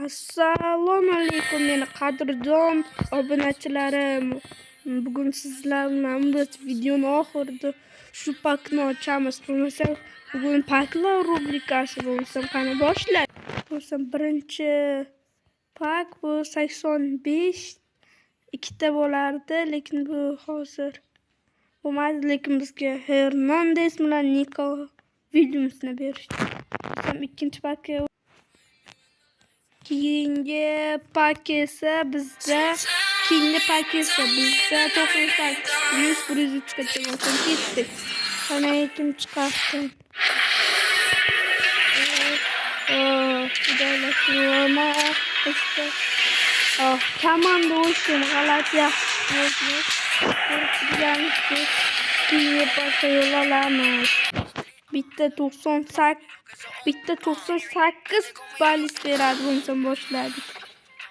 Assalomu alaykum, meni qadrdon obunachilarim. Bugun sizlar bilan biz videoni oxirida shu pakni ochamiz. Bo'lmasa, bugun paklar rubrikasi bo'lmasa, qani boshla. Bo'lmasa, birinchi pak bu 85 ikkita bo'lardi, lekin bu hozir bo'lmadi, lekin bizga Hernandez bilan Niko Williamsni berishdi. Bo'lmasa, ikkinchi pakka. Keyingi pak esa bizda 98 plyus 103 gacha bo'lsin, ketdik. Qani, kim chiqardi? Oh, işte. Oh, komanda o'shin g'alati yaxshi bo'ldi. Ko'rib turganingizdek, keyingi pakka yo'l olamiz. Bitta 98 ballis beradi, bo'lmasa boshladik.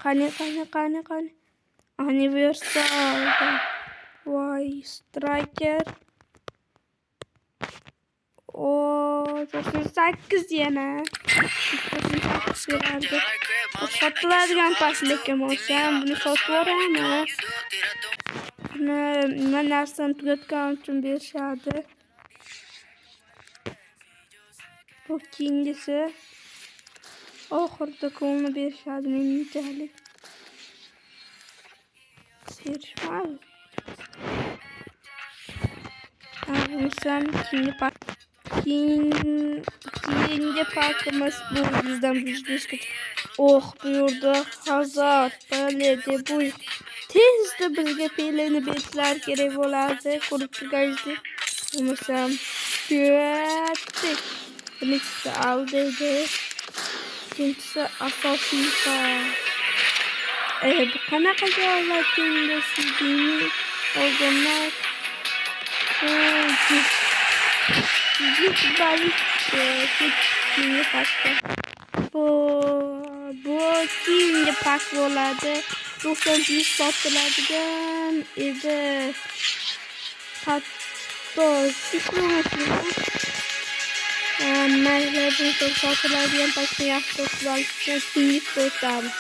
Qani, qani, qani, qani. Universal. Voy, striker. O, 98 yana. 98 berardi. Bu sotiladigan pak, lekin bo'lsam, buni sotib yuboramiz. Buni nima narsani tugatgan uchun berishadi. Bu keyingisi oxirida ko'ngli berishadi menimchalik. Berishmadi. Ha, bo'lmasam keyingi pak, keyingi pakimiz bu 100dan 105 gacha. Oh, bu yerda Hazard, Pele, De Bruyne. Tezda bizga Peleni berishlari kerak bo'lardi, ko'rib turganingizdek. Bo'lmasam, ketdik. Birinchisi Aldi. Ikkinchisi asosiy pak. Bu qanaqa holat endi? CDni olganlar. 100 ballik keyingi pakka. Bu keyingi pak bo'ladi. 90 sotiladigan edi. Hatto mayli, buni sotiladigan pakni yaxshi sotib olishdan keyingi o'tamiz.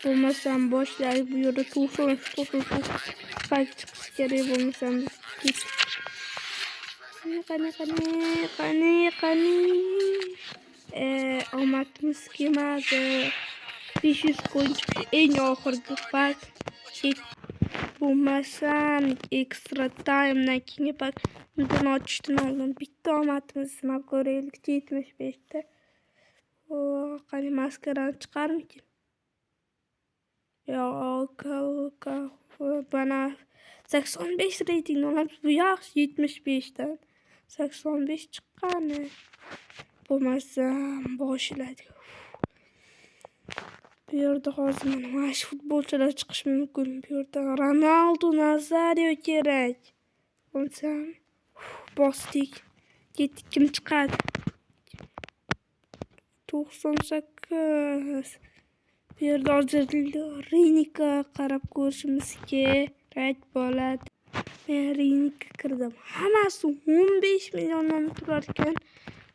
Bo'lmasam boshlaylik, bu yerda 93 pak chiqishi kerak, bo'lmasam ketdik. Qani, qani, qani, qani, qani. Omadimiz kelmadi. 500 coin chiqdi eng oxirgi pak. Bo'lmasam extra time'dan keyingi pak, undan ochishdan oldin bitta omadimizni sinab ko'raylik 75 ta. O, qani, maskarani chiqarmikin? Yo'q, mana 85 reytingni olamiz. Bu yaxshi, 75 dan 85 chiqqani. Bo'lmasam boshladik. Bu yerda hozir mana shu futbolchilar chiqishi mumkin. Bu yerda Ronaldo, Nazario kerak. Bo'lmasam bosdik. Ketdik, kim chiqadi? 98. Bu yerda hozir Reynika qarab ko'rishimiz kerak bo'ladi. Men Reynika kirdim. Hammasi 15 milliondan turar ekan.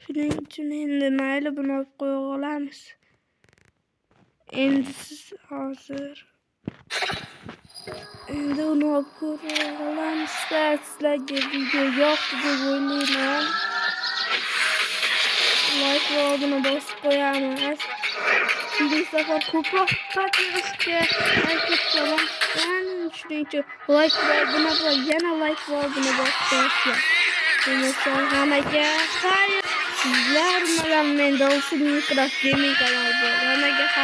Shuning uchun endi mayli, buni olib qo'ya olamiz. Endi siz hozir endi uni olib ko'ra olamiz. Sizlarga video yoqdi deb o'ylayman. Like va obuna bosib qo'yamiz. Keyingi safar ko'proq pak yig'ishga harakat qilaman. Ya'ni shuning uchun like va obuna va yana like va obuna bosib qo'yasizlar. Bo'lmasa, hammaga xayr. Sizlar bilan men Dolphin Minecraft Gaming kanali bo'ldi. Hammaga xayr.